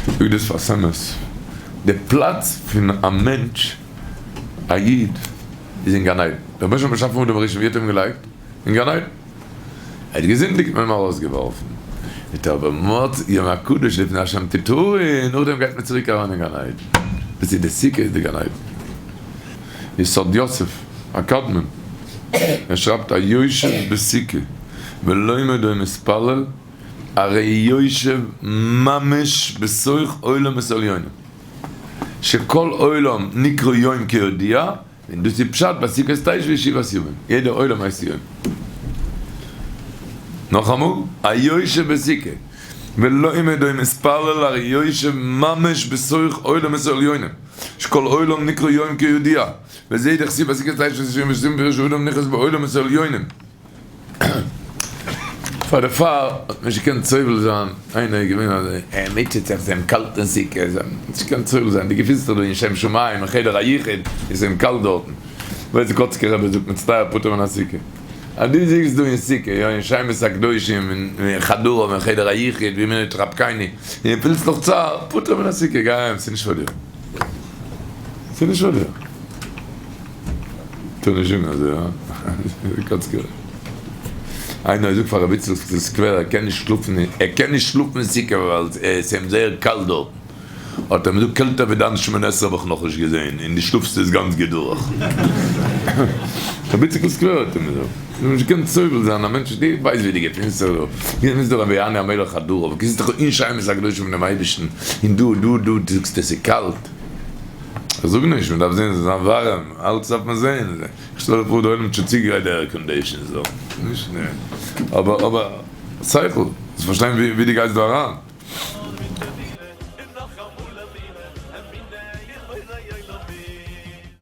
זאגט דער שפת אמת, די פלאץ פון א מענטש, א איד, איז אין גן עדן. דער רבונו של עולם האט באשאפן אדם הראשון, ווי האט ער אים געלייגט? אין גן עדן. ער האט געזינדיגט, מען האט אים ארויסגעווארפן. מיט אבער מות יום הקדוש לפני השם תטהרון, נאכדעם גייט מען צוריק אריין אין גן עדן. דאס איז די סוכה איז די גן עדן. יסוד יוסף הקדמון, ער שרייבט היושב בסוכה ולומד ומתפלל הרי יושב ממש בתוך עולמות עליונים שכל עולם נקרא יום כידוע, און דאס איז פשט בסוכות תשבו שבעת ימים, יעדע עולם הייסט יום. נאכאמאל, היושב בסוכה ולומד ומתפלל הרי יושב ממש בתוך עולמות עליונים שכל עולם נקרא יום כידוע, וזה דכתיב בסוכות תשבו שבעת ימים פירוש אדם נכנס בעולמות עליונים. פאר דערפאר האט מען נישט געקענט סובל זיין, איינער איז געווען אזוי, ער מוטשעט זיך, ס'איז אים קאלט אין סוכה, ער האט נישט געקענט סובל זיין, דו געפינסט זיך דא אין שם שמים אין חדר היחוד, איז אים קאלט דארטן, ווייסט די קאצקער רבי זאגט מצטער פטור מן הסוכה, אז דו זיצסט דא אין סוכה, יא אין שמות הקדושים, אין חדריו אין חדר היחוד, וימינו תחבקני, און פילסט נאך צער, פטור מן הסוכה, גיי אהיים, ס'איז נישט פאר דיר, ס'איז נישט פאר דיר. טאר נישט זאגן אזוי הא? קאצקער. איינער זאגט פאר רבי איצל פון סקווער ער קען נישט שלאפן ער קען נישט שלאפן אין סוכה ווייל עס איז אים זייער קאלט דארטן. האט ער אים געזאגט קעלטער ווי דיין שמונה עשרה האב איך נאכנישט געזעהן און דו שלאפסט עס גאנץ גוט דורך. רבי איציקל סקווער האט אים געזאגט. דו האסט נישט געקענט סובל זיין א מענטש דו ווייסט ווי דו געפינסט זיך דא. דו געפינסט דאך רבי יעני המלך הדור אבער געפינסט דיך אין שמות הקדושים פונעם אייבערשטן און דא דא דא זאגסטו עס איז קאלט. איך זאג נישט, מען דארף זען ס'זאל זיין ווארעם, אלץ דארף מען זען, איך שטעל זיך פאר די עולם האט שוין צוגעגרייט די air conditions דא, נישט נע, אבער אבער שכל, זאלסט פארשטיין ווי דו גייסט דא אריין.